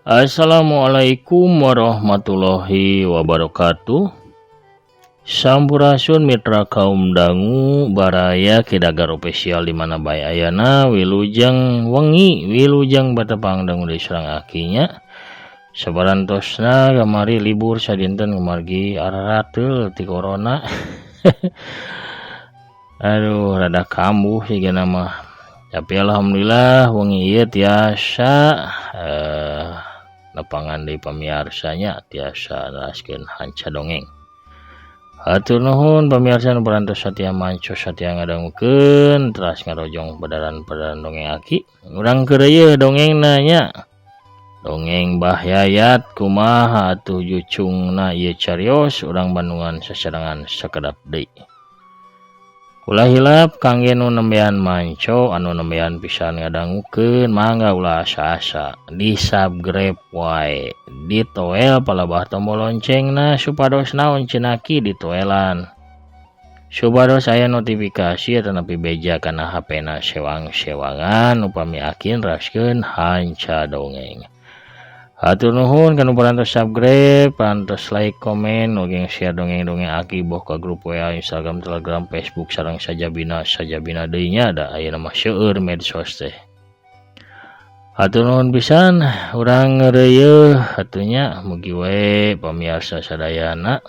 Assalamualaikum warahmatullahi wabarakatuh. Sampurasun mitra kaum dangu baraya Kidagar official di mana bae ayana, wilujeng wengi, wilujeng batepang dangu deui sareng akinya. Sabarantosna kamari libur sadinten kumargi ararateul ti corona. Aduh, rada kambuh sigana mah, tapi alhamdulillah wengi ieu tiasa nepangan deui pamiarsanya, tiasa neraskeun hanca dongeng. Hatur nuhun pamirsa nu parantos satia manco, satia ngadangukeun, teras ngarojong pedaran-pedaran dongeng aki. Urang keur ieu dongengna nya. Dongeng Bah Yayat, kumaha atuh jucungna ieu carios, urang Bandungan sasarengan sakedap deui. Ulah hilap kangge nu nembean manco, anu nembean pisan ngadangukeun, mangga ulah asa-asa di subscribe wae, ditoel palebah tombol loncengna supados naon cenaki ditoelan, supados aya notifikasi atanapi beja kana HP-na sewang-sewangan upami aki neraskeun hanca dongeng. Hatur nuhun kanu parantos subscribe, parantos like, komen, oge share dongeng-dongeng aki boh ka grup WA, Instagram, Telegram, Facebook sareng sajabina sajabina deui nya, da ayeuna mah seueur medsos teh. Hatur nuhun pisan, urang ngeureuyeun atuh nya, mugi we pamiarsa sadayana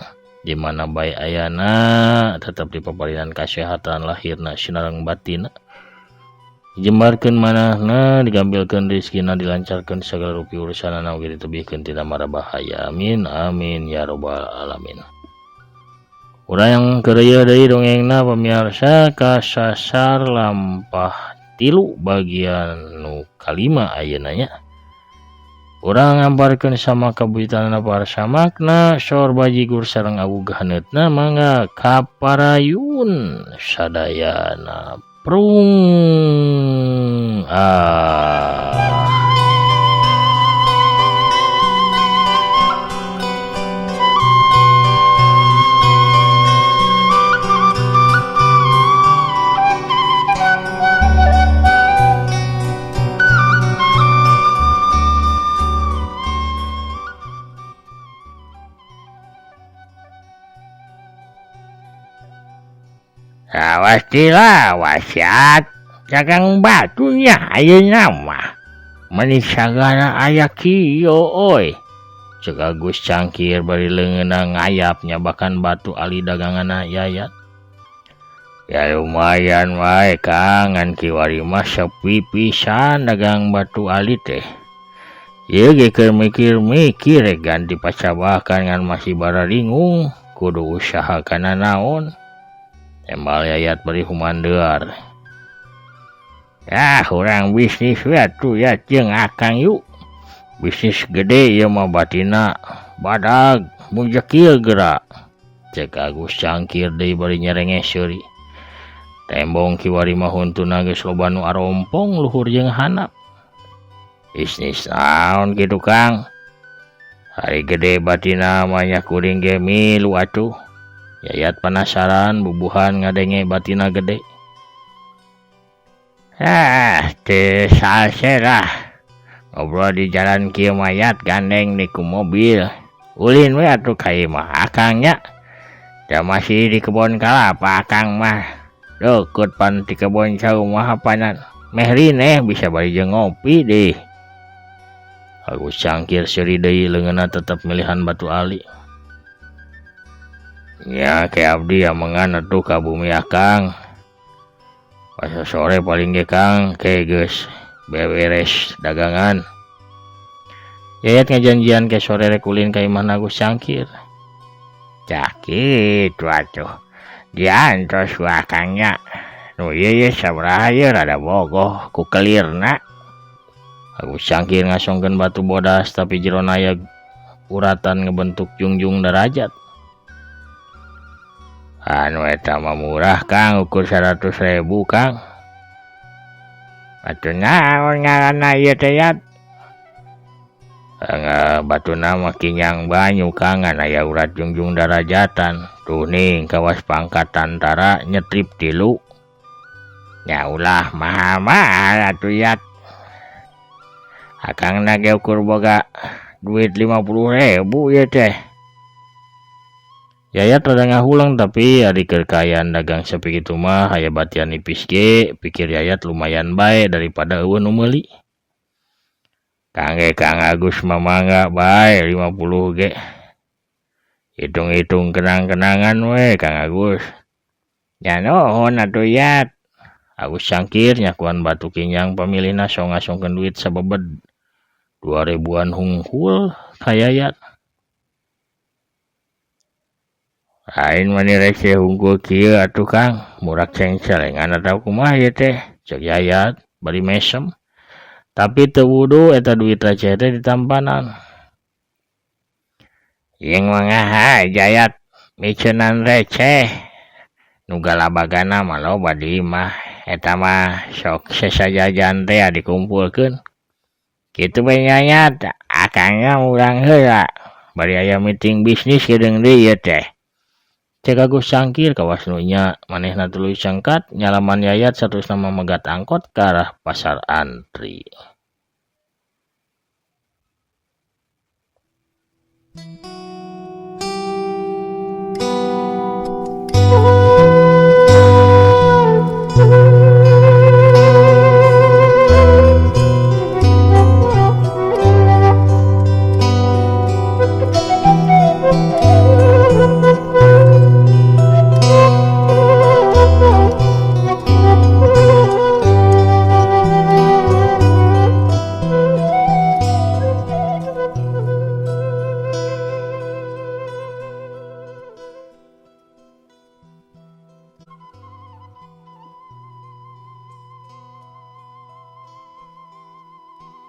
di mana bae ayana tetep dipaparinan kasehatan lahirna sinareng batinna. Dijembarkeun manahna, digambilkeun rezekina, dilancarkeun sagala rupi urusanana oge ditebihkeun tina mara bahaya. Amin amin ya robbal alamin. Urang keureuyeun deui dongengna pamiarsa, kasasar lampah 3 bagian nu kalima ayeuna nya. Urang ngamparkeun sama kabujutanana parsamakna sor bajigur sareng awug haneutna, mangga kaparayun sadayana. Prung ah. Awas dilawas ya, dagang batunya ayeuna mah. Meni sagala aya kieu euy. Cek Agus Cangkir bari leungeunna ngayap nyabakan batu ali daganganna Yayat. Ya lumayan wae Kang, ngan kiwari mah sepi pisan dagang batu ali teh. Ieu ge keur mikir-mikir rek ganti pacabakan ngan masih bararingung, kudu usaha kana naon. Tembal Yayat bari humandear. Ah, urang bisnis we atuh ya jeung Akang yuk. Bisnis gede ieu mah batina badag mujekil geura. Cek Agus Cangkir deui bari nyerengeh seuri. Tembong kiwari mah huntuna geus loba nu arompong luhur jeung handap. Bisnis naon kitu Kang? Hari gede batina mah nya kuring ge milu atuh. Yayat penasaran bubuhan ngadenge batina gede. Ah, teu salserah. Ngobrol di jalan kieu mayat gandeng di ku mobil. Ulin we atuh ka imah Akang nya. Da masih di kebon kalapa Akang mah. Deukeut pan ti kebon cau mah apanan. Meh rineh bisa bari jeung ngopi deh. Agus Cangkir seuri deui, leungeunna tetep milihan batu ali. Ya ke abdi amengan atuh ka bumi Akang. Pas sore paling ge Kang ke geus beberes dagangan. Yayat ngajanjian ke sore rek ulin ka imah Agus Cangkir. Cah kitu atuh. Diantos ku Akangnya. Nu ieu ye sabaraha ieu rada bogoh ku kelirna. Agus Cangkir ngasongkeun batu bodas tapi jerona aya uratan ngebentuk jungjung darajat. Anu eta mah murah Kang, ukur 100.000 Kang. Batu naon ngaranna ieu teh Yat? Batuna mah kinyang banyu Kang, ngan aya urat jungjung darajatan. Tuh ning kawas pangkat tantara nyetrip 3. Nya ulah mahal-mahal atuh Yat. Akang na ge ukur boga duit 50.000 ieu teh. Yayat rada ngahulang tapi ari keur kaayaan dagang sapi kitu mah aya batian nipis ge pikir Yayat lumayan bae daripada eueuh nu meuli. Kangge Kang Agus mah mangga bae 50 ge. Hitung-hitung kenang-kenangan we Kang Agus. Ya nuhun atuh Yat. Agus Cangkir nyakuan batu kinyang pamilihna sok ngasongkeun duit sabebed 2.000-an hungkul ka Yayat. Lain mani receh hungkul kieu atuh Kang, murak cengcelengan atawa kumaha ieu teh, cek Yayat bari mesem. Tapi teu wudu eta duit receh teh ditampanan. Jeung mangaha Yayat miceunan receh. Nu galabagana mah loba di imah, eta mah sok sesajajan teh dikumpulkeun. Kitu bae Yayat, akangnya urang heula bari aya meeting bisnis geudeung deui ieu teh. Cek Agus Cangkir kawas nu nya manehna tuluy cengkat nyalaman Yayat saterusna mamegat angkot ka arah pasar antri.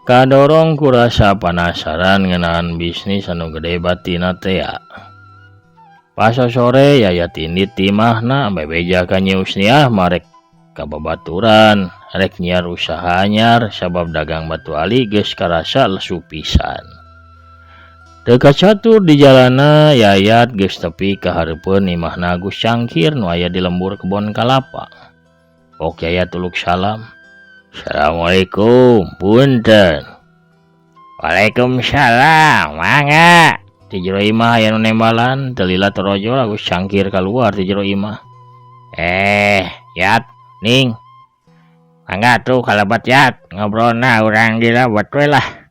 Kadorong ku rasa panasaran ngeunaan bisnis anu gede batina tea. Pasosore Yayat indit ti imahna bebeja ka Nyi Usniah marek ka babaturan rek nyiar usaha anyar sabab dagang batu ali geus karasa lesu pisan. Teu kacatur di jalana Yayat geus tepi ka hareupeun imahna Agus Cangkir nu aya di lembur kebon kalapa. Ok Yayat tuluk salam. Assalamualaikum, punten. Waalaikumsalam, mangga. Ti jero imah aya nu nembalan, teu lila torojol Agus Cangkir kaluar ti jero imah. Yat, Ning. Mangga tuh kalebet Yat, ngobrolna urang di lebet we lah.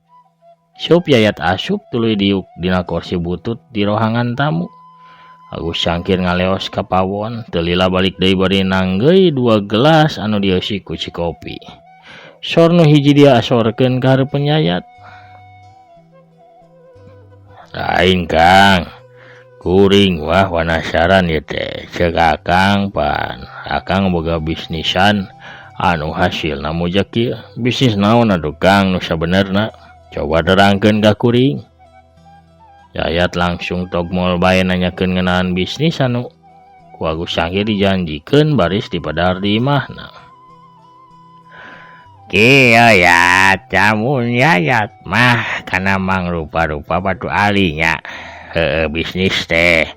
Sup Yayat asup tuluy diuk dina kursi butut di rohangan tamu. Agus Cangkir ngaleos ka pawon, teu lila balik deui bari nanggeuy 2 gelas anu dieusi ku cikopi. Sor nu hiji dia asorkeun ka hareupeun Yayat. Lain Kang, kuring wah wanasaran ieu teh. Ceuk Akang pan, Akang boga bisnisan anu hasilna mujak kieu. Bisnis naon atuh Kang nu sabenerna? Coba terangkeun ka kuring. Yayat langsung togmol bae nanyakeun ngeunaan bisnis anu ku Agus Cangkir dijanjikeun baris dipadar di imahna. Kieu Yat, lamun Yayat mah kana mangrupa-rupa batu alinya. Heueuh bisnis teh.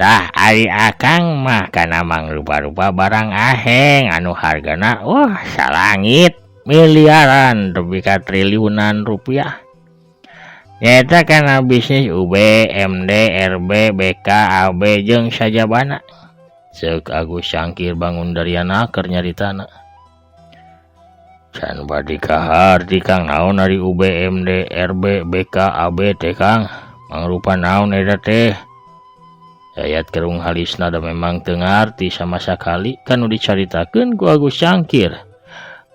Tah ari Akang mah kana mangrupa-rupa barang aheng anu hargana wah salangit miliaran tepi ka triliunan rupiah. Nyaeta kana bisnis UB, MD, RB, BK, AB jeung sajabana. Ceuk Agus Cangkir bangun dariana keur nyaritana. Can badi kaharti Kang naon ari UB, MD, RB, BK, AB teh Kang. Mangrupa naon eta teh? Yayat kerung halisna da memang teu ngarti sama sakali kanu dicaritakeun ku Agus Cangkir.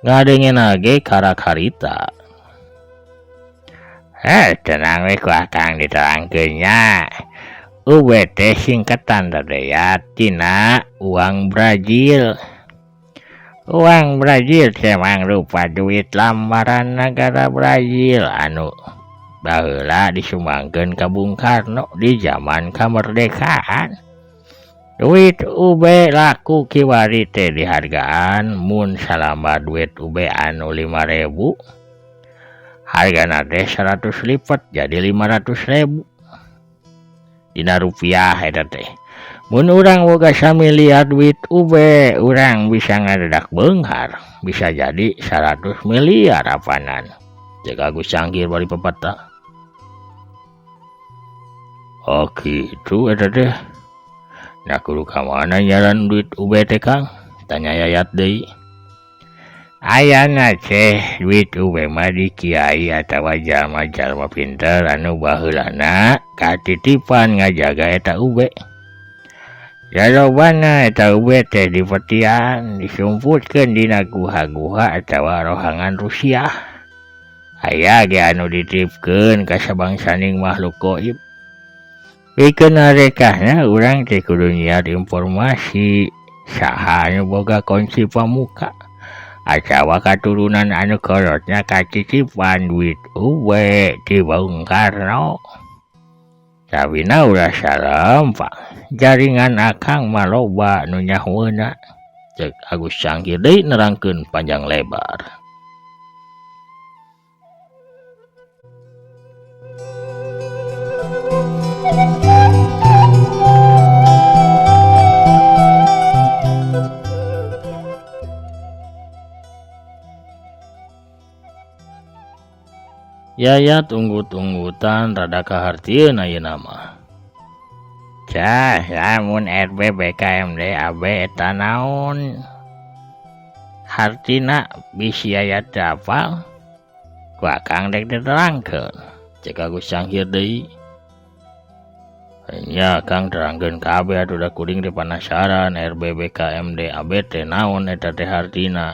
Ngadengena ge karak harita. Tenang we ku Akang diterangkeun nya. UB teh singkatan teh ya tina uang Brazil. Uang Brazil teh mangrupa duit lambaran nagara Brazil anu baheula disumbangkeun ka Bung Karno di zaman kemerdekaan. Duit UB laku kiwari teh dihargaan mun salambar duit UB anu 5.000 hargana teh 100 lipat jadi 500.000 dina rupiah eta teh. Mun urang boga samiliar duit UB, urang bisa ngadedak beunghar, bisa jadi 100 miliar apanan. Cek Agus Cangkir bari pepeta. Oh kitu eta teh. Nah kudu ka mana nyaran duit UB teh Kang? Tanya Yayat deui. Ayana teh duit UB mah di kiai atawa jalma-jalma pinter anu baheulana katitipan ngajaga eta UB. Jalobana eta UB teh dipetian disumputkeun dina guha-guha atawa rohangan Rusia. Aya ge anu dititipkeun ka sabangsaning makhluk goib. Pikeun arekahna urang teh kudu nyiar informasi saha anu boga kunci pamuka atawa katurunan anu kolotna katitipan duit UB ti Bung Karno. Tabina ulah salampak jaringan akang mah loba nu nyahoeuna. Cek Agus Cangkir deui nerangkeun panjang lebar. Yayat unggut-unggutan rada kahartieun ayeuna mah. Cah, lamun RB BKMD AB eta naon? Hartina bisi Yayat teu apal? Ku akang dek diterangkeun. Cek Agus Cangkir deui. Nya Kang terangkeun kabeh atuh da kuring teh panasaran RB BKMD AB teh naon eta teh hartina.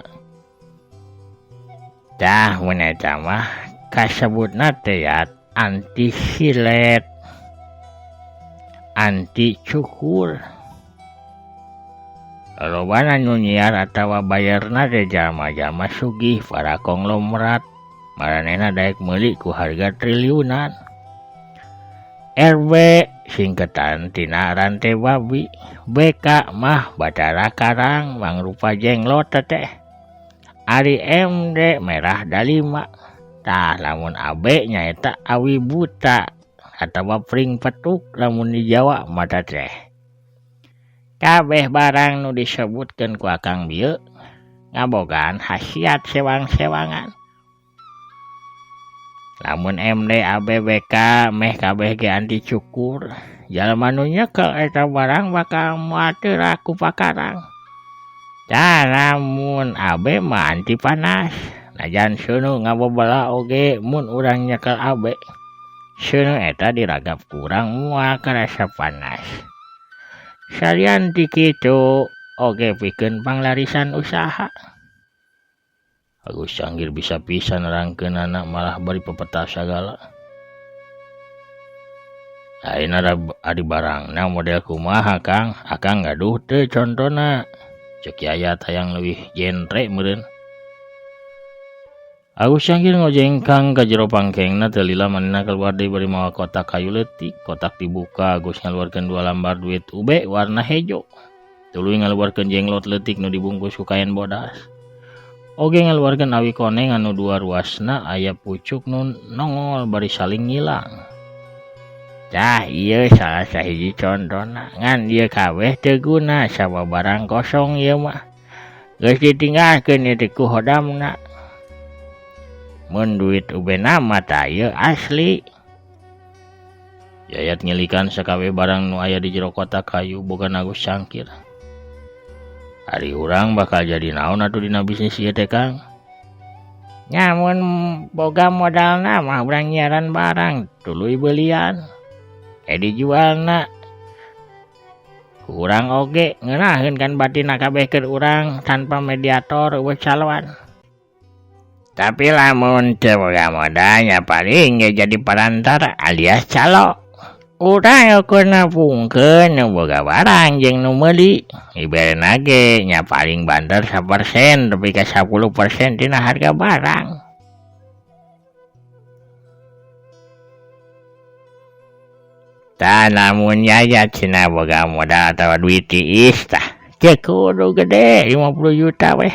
Tah mun eta mah kasebutna teh ya anti silet, anti cukur. Lobana nu nyiar atawa bayarna teh jalma-jalma sugih para konglomerat, maranehna daek meuli ku harga triliunan. RB singketan tina rantai babi, BK mah Batara Karang mangrupa jenglot teh. Ari MD merah dalima. Tah lamun AB nyaeta awi buta atawa pring petuk lamun di Jawa mata teh. Kabeh barang nu disebutkeun ku akang bieu ngabogaan khasiat sewang-sewangan. Lamun MD AB BK meh kabeh ge anti cukur, jalma nu nyekel eta barang bakal moal teu laku pakarang. Tah lamun AB mah anti panas. Najan seuneu ngabobela oge mun urang nyekel AB. Seuneu eta diragap kurang moal karasa panas. Salian ti kitu oge pikeun panglarisan usaha. Agus Cangkir bisa pisan nerangkeunana malah bari pepeta sagala. Ayeuna ari barangna model kumaha Kang? Akang gaduh teu contona. Cek Yayat hayang leuwih genre meureun. Agus Cangkir ngojengkang ka jero pangkengna teu lila manehna kaluar deui bari mawa kotak kayu leutik. Kotak dibuka, Agus ngaluarkeun 2 lambar duit UB warna hejo. Tuluy ngaluarkeun jenglot leutik nu dibungkus ku kain bodas. Oge ngaluarkeun awi koneng anu 2 ruasna aya pucuk nu nongol bari saling ngilang. Tah ieu salah sahiji contona ngan ieu kabeh teu guna sabab barang kosong ieu mah. Geus ditinggalkeun ieu teh ku hodamna. Mun duit UB nama tah ieu asli. Yayat ngilikan sakabeh barang nu aya di jero kotak kayu boga Agus Cangkir. Ari urang bakal jadi naon atuh dina bisnis ieu teh Kang? Nya mun boga modalna mah urang nyiaran barang tuluy beulian. Dijualna. Kurang oge ngeunaheun kan batina kabeh keur urang tanpa mediator eueuh caloan. Tapi lamun teu boga modalnya paling ge jadi perantara alias calo. Urang ukur napungkeun nu boga barang jeung nu meuli. Ibarna ge nya paling banter 1% nepi ka 10% tina harga barang. Tah lamun Yayat cenah boga modal atawa duit tiis tah teu kudu gede 50 juta weh.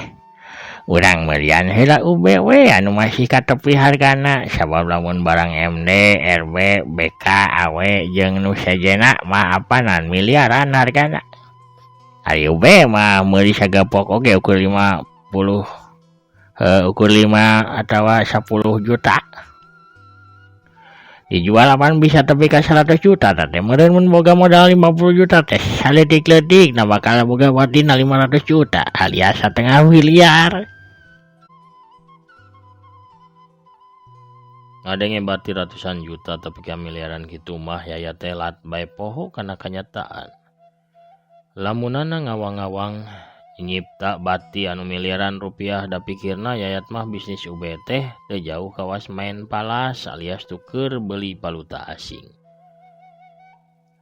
Urang meulian heula UB we anu masih katepi hargana sabab lamun barang MD, RB, BK, AW jeung nu sejenna mah apanan miliaran hargana. Ari UB mah meuli sagepok oge ukur 50 ukur 5 atawa 10 juta. Dijual apaan bisa tepi ka 100 juta teh meureun mun boga modal 50 juta teh saleutik-leutik na bakal boga batina 500 juta alias setengah miliar. Ngadenge bati ratusan juta tepi ka miliaran kitu mah Yayat teh lat bae poho kana kanyataan. Lamunana ngawang-ngawang nyipta bati anu miliaran rupiah da pikirna Yayat mah bisnis UB teh teu jauh kawas main palas alias tuker beli valuta asing.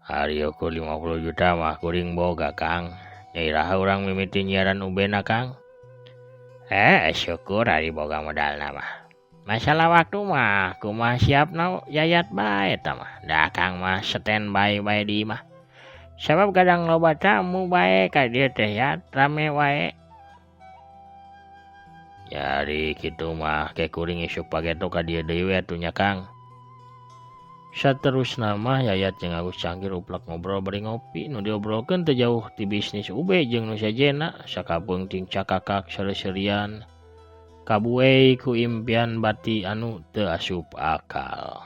Ari ukur 50 juta mah kuring boga Kang. Nya iraha urang mimiti nyiaran UB na Kang. Syukur ari boga modalna mah. Masalah waktu mah kumaha siapna Yayat bae eta mah. Da Kang mah standby bae di imah. Sabab kadang loba tamu bae ka dieu teh ya rame wae. Ya ari kitu mah ke kuring isuk pageto ka dieu deui we atuh nya Kang. Saterusna mah Yayat jeung Agus Cangkir uplek ngobrol bari ngopi nu diobrolkeun teu jauh ti bisnis UB jeung nu sejenna sakapeung ting cakakak seuri-seurian kabuei ku impian bati anu teu asup akal.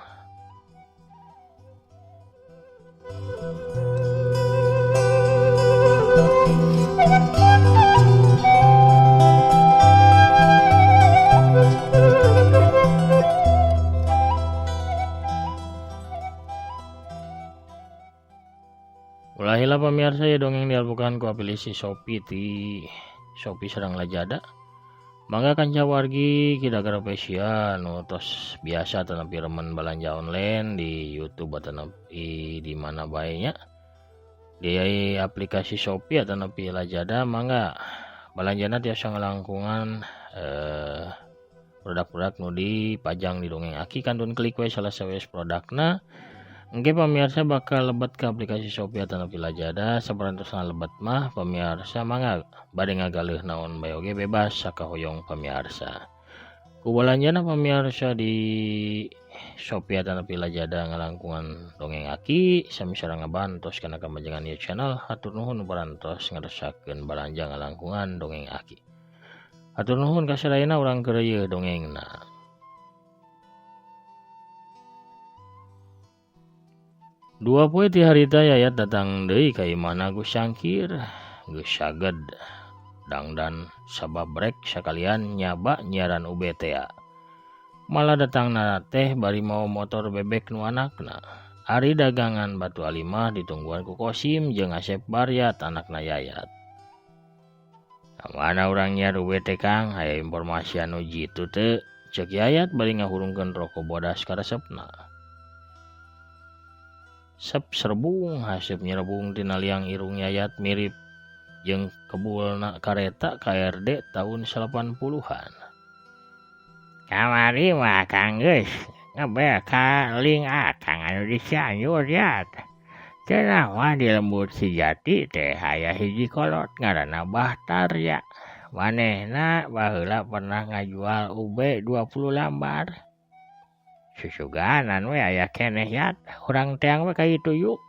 Ulah hilap pamirsa ya dongeng dialbukan ku aplikasi Shopee ti Shopee sareng Lazada. Mangga kanca wargi Ki Dagar nu tos biasa tanapi remen balanja online di YouTube atanapi di mana bae nya. Di aplikasi Shopee atanapi Lazada mangga balanjana tiasa ngalangkungan produk-produk nu dipajang di dongeng Aki kantun klik we salah sawios produkna. Engke pamirsa bakal lebet ke aplikasi Shopee atanapi Lazada saperantosna lebet mah pamirsa mangga bade ngagaleuh naon bae oge bebas sakahoyong pamirsa. Ku balanjana pamirsa di Shopee atanapi Lazada ngalangkungan dongeng Aki sami sareng ngabantos kana kamajengan ieu channel. Hatur nuhun parantos ngaresakeun balanja ngalangkungan dongeng Aki. Hatur nuhun ka sadayana urang keur ieu dongengna. Dua poe ti harita Yayat datang deui ka imahna Agus Cangkir geus saged dangdan sabab rek sakalian nyaba nyiaran UB tea. Malah datangna teh bari mawa motor bebek nu anakna. Ari dagangan Batu Alimah ditungguan ku Kosim jeung Asep Baryat anakna Yayat. Mana urang nyiar UB teh Kang, aya informasi anu jitu teu? Ceuk Yayat bari ngahurungkeun rokok bodas karesepna. Sep serbung haseup nyerebung tina liang irung Yayat mirip jeung kebulna kareta KRD tahun 80-an. Kamari mah Kang geus ngebel ka ling akang anu di Cianjur Yat. Cenah mah di lembur Cijati teh aya hiji kolot ngaranna Bahtar ya. Manehna baheula pernah ngajual UB 20 lambar. Susuganan we aya keneh Yat, urang teang we ka ditu yuk.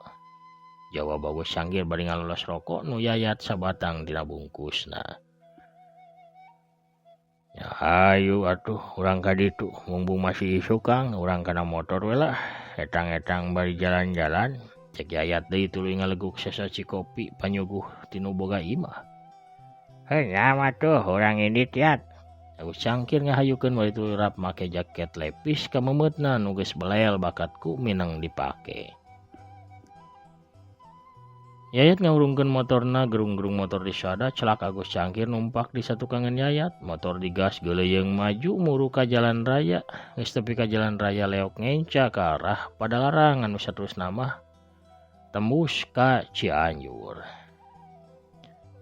Jawab Agus Cangkir bari ngalolos rokok nu Yayat sabatang dina bungkusna. Ya hayu atuh urang ka ditu, mumpung masih isuk Kang, urang kana motor we lah. Etang-etang bari jalan-jalan, cek Yayat deui tuluy ngaleguk sasaci kopi panyuguh tinu boga imah. Heuh nya mah tuh urang indit Yat. Agus Cangkir ngahayukeun bari tuluy rap make jaket lepis ka memeutna nu geus belel bakat ku mineng dipake. Yayat ngahurungkeun motorna gerung-gerung motor disada celak Agus Cangkir numpak di satukangan Yayat. Motor digas geuleuyeung maju muru ka jalan raya. Geus tepi ka jalan raya leok ngenca ka arah Padalarang anu saterusna mah tembus ka Cianjur.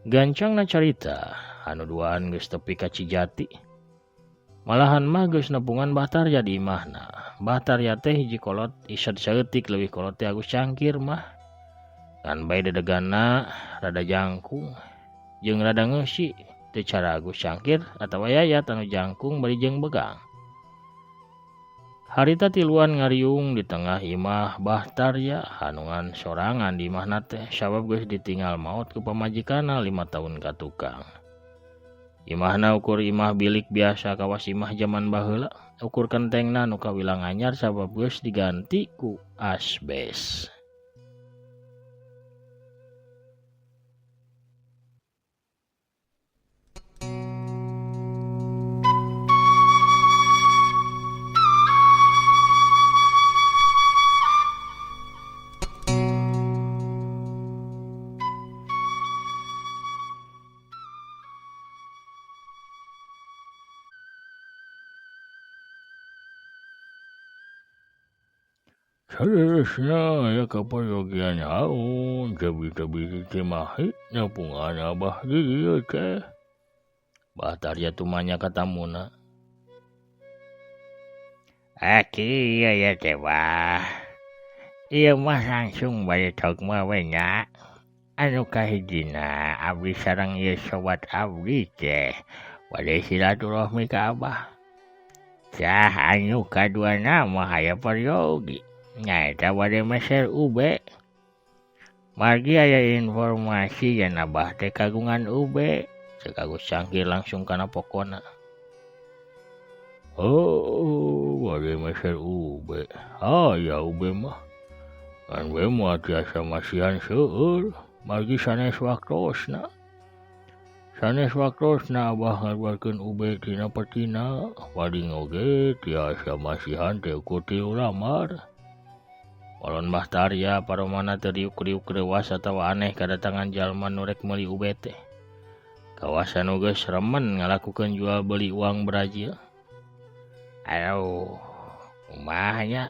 Gancangna carita anu duaan geus tepi ka Cijati. Malahan mah geus nepungan Bahtarya di imahna. Bahtarya teh hiji kolot isad saeutik leuwih kolot teh Agus Cangkir mah. Ngan bae dedegana rada jangkung jeung rada ngeusi teu cara Agus Cangkir atawa Yayat anu jangkung bari jeung begang. Harita tiluan ngariung di tengah imah Bahtarya hanungan sorangan di imahna teh sabab geus ditinggal maot ku pamajikanna 5 tahun ka tukang. Imahna ukur imah bilik biasa kawas imah jaman baheula, ukur kentengna nu kawilang anyar sabab geus diganti ku asbes. Saleresna aya kaperyogian naon tebi-tebi ti Cimahi nepungan Abah di dieu teh. Bah Tarya tumanya ka tamuna. Aki ieu ya teh bah. Ieu mah langsung bade tok mah we nya. Anu kahijina abdi sareng ieu sobat abdi teh bade silaturahmi ka Abah. Cah anu kaduana mah aya peryogi. Nyaeta bade meser ube. Margi aya informasi yen Abah teh kagungan ube. Cek Agus Cangkir langsung kana pokona. Oh, bade meser ube. Aya ube mah. Kan we moal tiasa masihan seueur. Margi sanes waktosna. Sanes waktosna Abah ngaluarkeun ube tina petina. Paling oge tiasa masihan teh ukur 3 lambar. Walon Bah Tarya paromana teu riuk-riuk reuwas atawa aneh kadatangan jalma nu rek meuli ube teh. Kawasan nu geus remen ngalakukeun jual beli uang Brazil. Aduh, kumaha nya?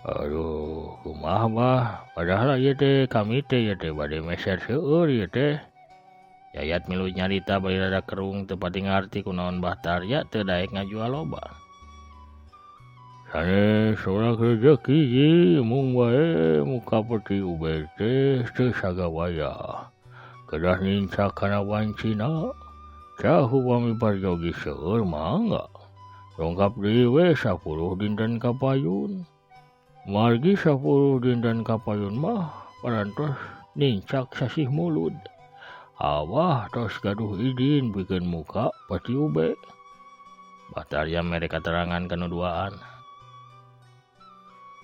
Aduh, kumaha bah? Padahal ieu teh kami teh ieu teh bade meser seueur ieu teh. Yayat milu nyarita bari rada kerung teu pati ngarti kunaon Bah Tarya teu daek ngajual loba. Sanes sorak rejeki ji mung wae muka peti ube teh teu sagawaya. Kedah nincak kana wancina. Cah upami parjogi seueur mangga. Dongkap deui we 10 dinten kapayun. Margi 10 dinten kapayun mah parantos nincak sasih mulud. Abah tos gaduh idin pikeun muka peti ube. Bah Tarya mere katerangan kanu duaan.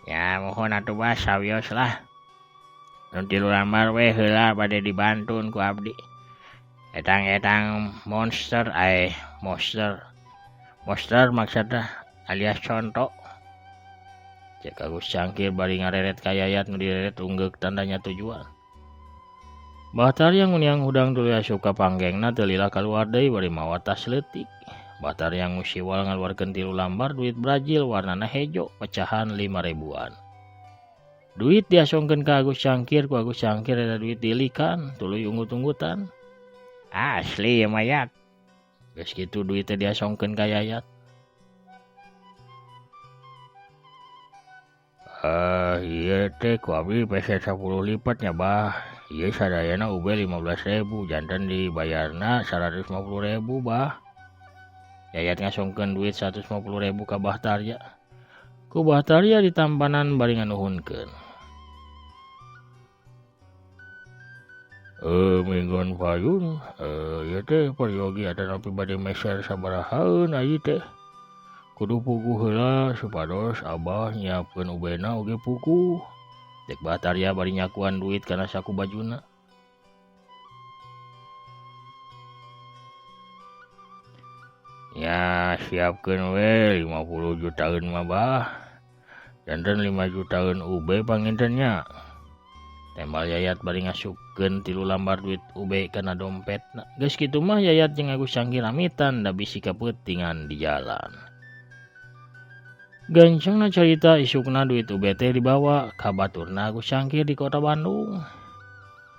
Ya mohon atuh bah sawios lah. Nu 3 lambar we heula bade dibantun ku abdi. Etang-etang monster monster. Monster maksudna alias conto. Cek Agus Cangkir bari ngareret ka Yayat nu direret unggeuk tandanya tujuan. Bah Tarya nguniang hudang tuluy asup ka panggengna teu lila kaluar deui bari mawa tas leutik. Bah Tarya ngusiwal ngaluarkeun 3 lambar duit Brazil warnana hejo pecahan 5 ribuan. Duit diasongkeun ka Agus Cangkir, ku Agus Cangkir eta duit dilikan tuluy unggut-unggutan. Asli ya mayat. Geus kitu duit teh diasongkeun ka Yayat. Ieu teh ku abdi peser 10 lipat nya bah. Ieu sadayana ube 15.000 janten dibayarna 150.000 bah. Yayat ngasongkeun duit 150.000 ka Bah Tarya. Ku Bah Tarya ditampanan bari nganuhunkeun. Minggon payun, ieu teh peryogi atanapi bade meser sabarahaeun ieu teh. Kudu puguh heula supados Abah nyiapkeun ubena oge puguh. Dek Bah Tarya bari nyakuan duit kana saku bajuna. Ya siapkeun we 50 jutaan mah bah. Janten 5 jutaan ube panginten nya. Tembal Yayat bari ngasupkeun 3 lambar duit ube kana dompetna. Geus kitu mah Yayat jeung Agus Cangkir amitan da bisi kapeutingan di jalan. Gancangna carita isukna duit ube teh dibawa ka baturna Agus Cangkir di kota Bandung.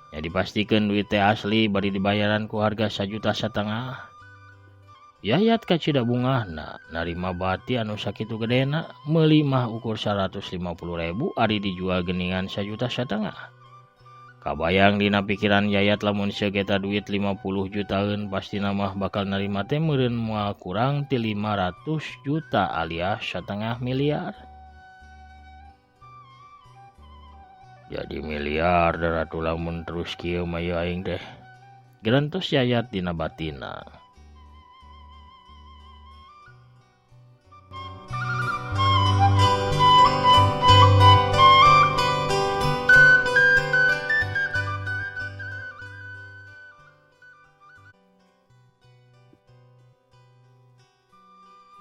Ya dipastikeun duit teh asli bari dibayaran ku harga 1,5 juta. Yayat kacida bungahna narima bati anu sakitu gedena meuli mah ukur 150.000 ari dijual geningan 1,5 juta. Kabayang dina pikiran Yayat lamun seugeta duit 50 jutaan pastina mah bakal narima teh meureun moal kurang ti 500 juta alias 1,5 miliar. Jadi miliar ratu lamun terus kieu mah ieu aing teh. Gerentos Yayat dina batina.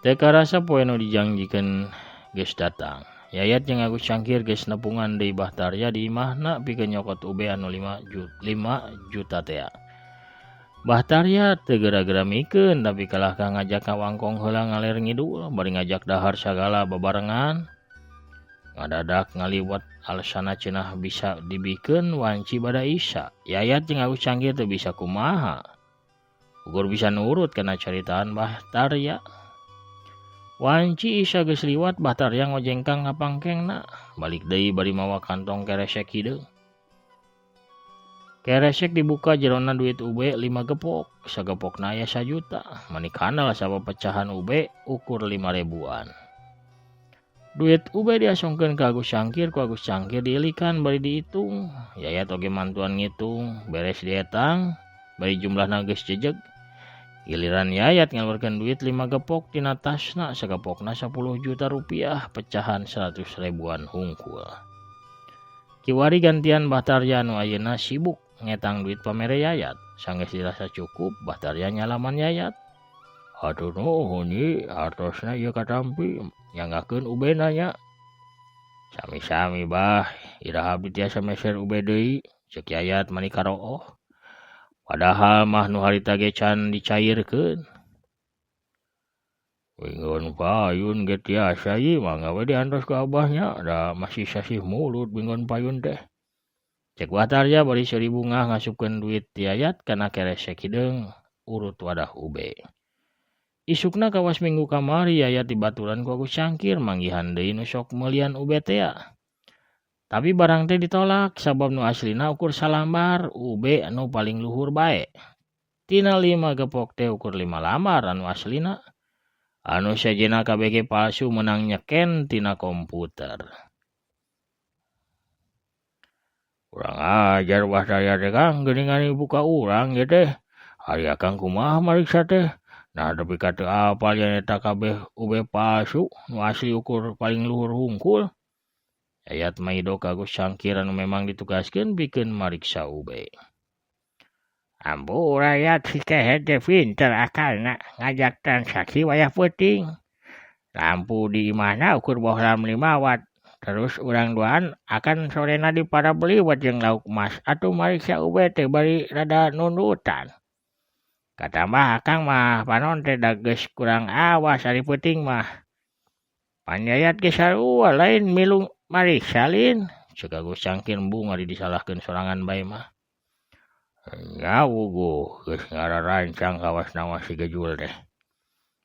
Teu karasa poe nu dijangjikeun geus datang. Yayat jeung Agus Cangkir geus nepungan deui Bah Tarya di imahna pikeun nyokot ube anu 5 juta tea. Bah Tarya teu geura-geura mikeun tapi kalah ka ngajak ngawangkong heula ngaler ngidul bari ngajak dahar sagala babarengan. Ngadadak ngaliwat alasana cenah bisa dibikeun wanci bada Isya. Yayat jeung Agus Cangkir teu bisa kumaha. Ukur bisa nurut kana caritaan Bah Tarya. Wanci Isya geus liwat Bah Tarya ngojengkang ngapangkengna. Balik deui bari mawa kantong keresek hideung. Keresek dibuka jerona duit UB 5 gepok, sagepokna aya 1 juta. Mani kandal sabab pecahan UB ukur 5 ribuan. Duit UB diasongkeun ka Agus Cangkir, ku Agus Cangkir diilikan bari dihitung. Yayat oge mantuan ngitung, beres dietang, bari jumlahna geus jejeg. Giliran Yayat ngaluarkeun duit 5 gepok tina tasna, sagepokna 10 juta rupiah, pecahan 100 ribuan hungkul. Kiwari gantian Bah Tarya anu ayeuna sibuk ngetang duit pamere Yayat. Sanggeus dirasa cukup, Bah Tarya nyalaman Yayat. Hatur nuhun ieu, hartosna ieu katampi, nyanggakeun ubena nya. Sami-sami Bah, iraha abdi tiasa meser ube deui, ceuk Yayat mani karooh. Padahal mah nu harita ge can dicairkeun. Binggon payun ge tiasa ieu mangga we diantos ku abahnya, da masih sasih mulut binggon payun teh. Cek Bah Tarya bari seuri bungah ngasupkeun duit Yayat kana keresek hideung urut wadah ube. Isukna kawas minggu kamari Yayat dibaturan ku Agus Cangkir manggihan deui nu sok meulian ube tea. Tapi barang teh ditolak sabab nu aslina ukur salambar ube anu paling luhur bae. Tina 5 gepok teh ukur 5 lambar anu aslina. Anu sejenna KBG palsu menang nyeken tina komputer. Urang ajar Bah Tarya teh Kang, geuningan buka urang ieu teh. Ari akang kumaha mariksa teh? Nah tapi ka teu apal yen eta kabeh ube palsu, nu asli ukur paling luhur hungkul. Yayat maido ka Agus Cangkir anu memang ditugaskeun pikeun mariksa ube. Ampura Yayat si kehed teh pinter akalna ngajak transaksi wayah peuting. Lampu di imahna ukur bohlam 5 watt. Terus urang duaan akan sorena di para beliwat jeung lauk emas atuh mariksa ube teh bari rada nundutan. Katambah akang mah panon teh da geus kurang awas ari peuting mah. Pan Yayat ge sarua lain milu mariksa lin, ceuk Agus Cangkir embung ari disalahkeun sorangan bae mah. Nya wuguh geus ngararancang kawas nawa si gejul teh.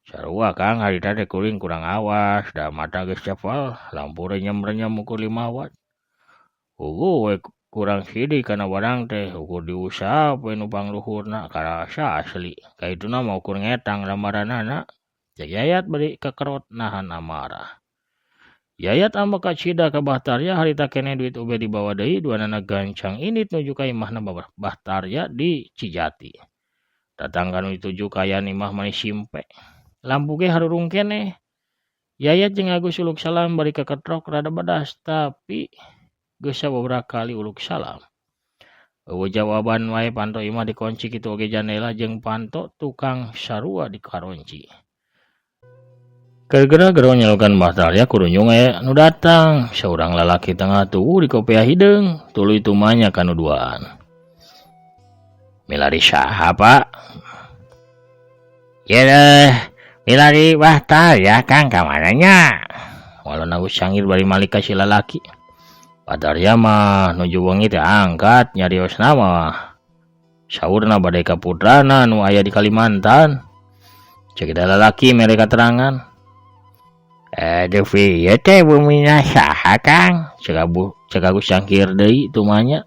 Sarua Kang harita teh kuring kurang awas, da mata geus cepel, lampu renyem-renyem ukur 5 watt. Wuguh we kurang sidik kana barang teh ukur diusap we nu pangluhurna karasa asli. Kaituna mah ukur ngetang lambaranana. Cek Yayat bari kekerot nahan amarah. Yayat ambek kacida ka Bah Tarya harita keneh duit ube dibawa deui duanana gancang indit nuju ka imahna Bah Tarya di Cijati. Datang ka nu dituju kaayaan imah mani simpe. Lampu ge harurung keneh. Yayat jeung Agus uluk salam bari kaketrok rada badas tapi geus sababaraha kali uluk salam. Eueuh jawaban wae panto imah dikunci kitu oge jandela jeung panto tukang sarua dikaronci. Keur gero nyalukan Bah Tarya kurunyung aya nu datang. Saurang lalaki tengah tuwuh di kopiah hideung, tuluy tumanya ka nu duaan. Milari saha, Pak? Ieu milari Bah Tarya Kang ka mana nya? Walon Agus Cangkir bari malik ka si lalaki. Bah Tarya mah nuju wengi teh angkat nyariosna mah. Saurna bade ka putrana nu aya di Kalimantan. Cek eta lalaki mere katerangan. Aduh ieu teh bumina saha Kang? Cek Agus Cangkir deui tumanya.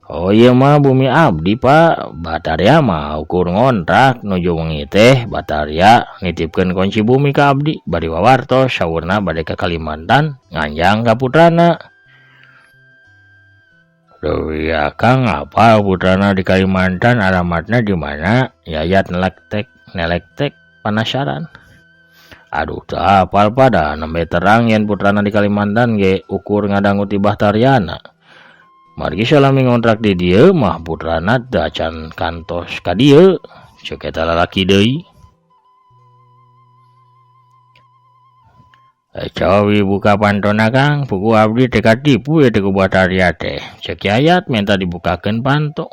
Oh ieu mah bumi abdi Pak. Bah Tarya mah ukur ngontrak nuju wengi teh Bah Tarya nitipkeun kunci bumi ka abdi bari wawartos saurna bade ka Kalimantan nganjang ka putrana. Deui Akang apal putrana di Kalimantan alamatna di mana? Yayat nelektek panasaran. Aduh teu apal pada nembe terang yen putrana di Kalimantan ge ukur ngadangu ti Bahtariana. Margi salami ngontrak di dieu mah putrana teu acan kantos ka dieu. Ceuk eta lalaki deui. Cowi buka pantona Kang, puguh abdi teh katipu ye teh ku Bahtaria teh. Ceuk Yayat minta dibukakeun panto.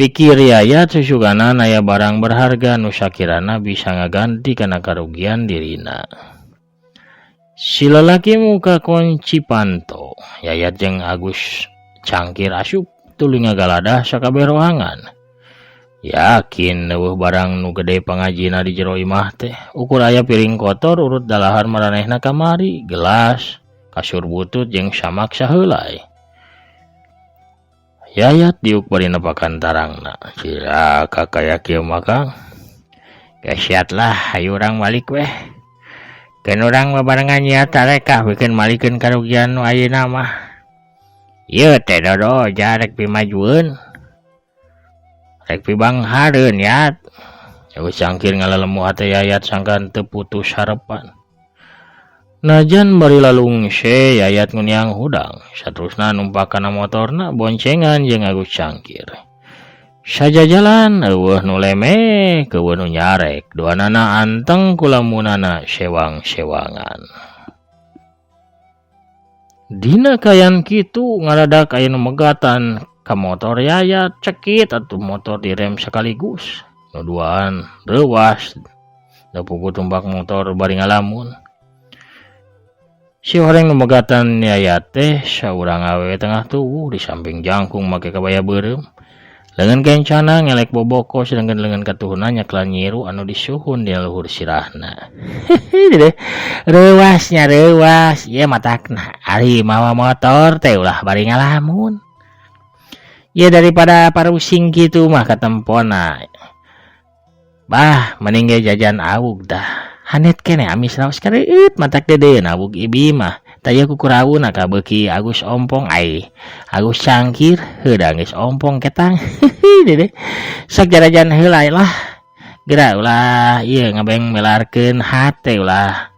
Pikir Yayat susuganan aya barang berharga nu sakirana bisa ngaganti kana karugian dirina. Si lalaki muka kunci panto. Yayat jeung Agus Cangkir asup tuluy ngagaladah sakabeh rohangan. Yakin eueuh barang nu gede pangajina di jero imah teh. Ukur aya piring kotor urut dalahar maranehna kamari, gelas, kasur butut jeung samak saheulai. Yayat diuk bari nepakan tarangna. Cilaka kaya kieu mah Kang. Gesiat lah, hayu urang balik weh. Keun urang babarengan nya tarekah bikeun malikeun karugian nu ayeuna mah. Ieu teh dodo jarek pimajueun. Rek pibanghareun Yat. Agus Cangkir ngalalemu hate Yayat sangkan teu putus harepan. Najan bari lalungse Yayat nguniang hudang, saterusna numpak kana motorna boncengan jeung Agus Cangkir. Sajajalan eueuh nu lemeh, eueuh nu nyarek, duanana anteng kulamunana sewang-sewangan. Dina kayan kitu ngadadak aya nu megatan ka motor Yayat, cekit atuh motor direm sekaligus. Nu duaan reuwas, da puguh tumpak motor bari ngalamun. Si horeng nu megatan Yayat teh saurang awewe tengah tubuh di samping jangkung make kabaya beureum. Leungeun kencana ngelek boboko sedangkan leungeun katuhuna nyaklan nyiru anu disuhun di luhur sirahna. Reuwas nya reuwas, ieu matakna ari mawa motor teh ulah bari ngalamun. Ieu daripada parusing kitu mah katempona. Bah, mending ge jajan awug dah. Hanet keneh amis raos kareueut matak dedeun awug ibi mah. Taya kukurawuna kabeuki Agus ompong ai. Agus Cangkir heuda geus ompong ketang. Dede. Sok jarajan heula lah. Geura ulah ieu ngabeng melarkeun hate ulah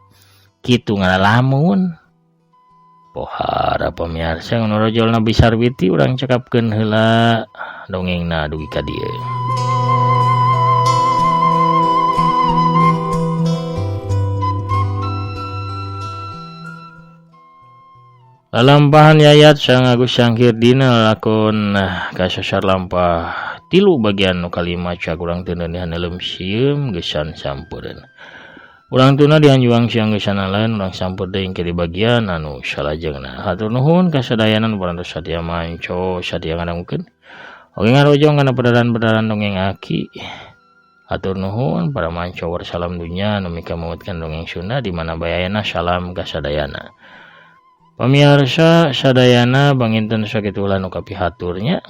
kitu ngalalamun. Pohara pamiarsa nu rojolna Bisarwiti urang cekapkeun heula dongengna dugi ka dieu. Lalampahan Yayat sang Agus Cangkir dina lakon kasasar lampah 3 bagian nu kalima cak urang teu neunihan neuleum sieum geusan sampeureun. Urang tuna dihanjuang siang geusan lain urang sampeur deui ke di bagian anu salajengna. Hatur nuhun kasadayana nu parantos satia manco satia ngadangukeun. Oge ngarojong kana pedaran-pedaran dongeng aki. Hatur nuhun para manco warsalam dunya nu mikamuatkeun dongeng Sunda di mana bae ayana salam kasadayana. Pamiarsa sadayana banginten sakitu ulah nu kapihaturnya.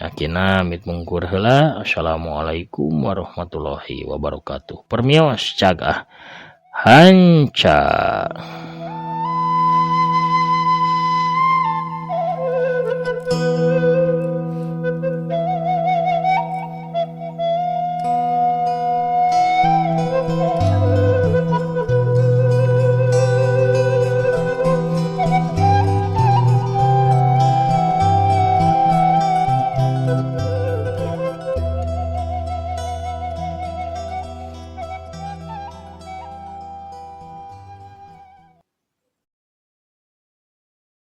Akina mit mungkur heula. Assalamualaikum warahmatullahi wabarakatuh. Permios cagah hanca.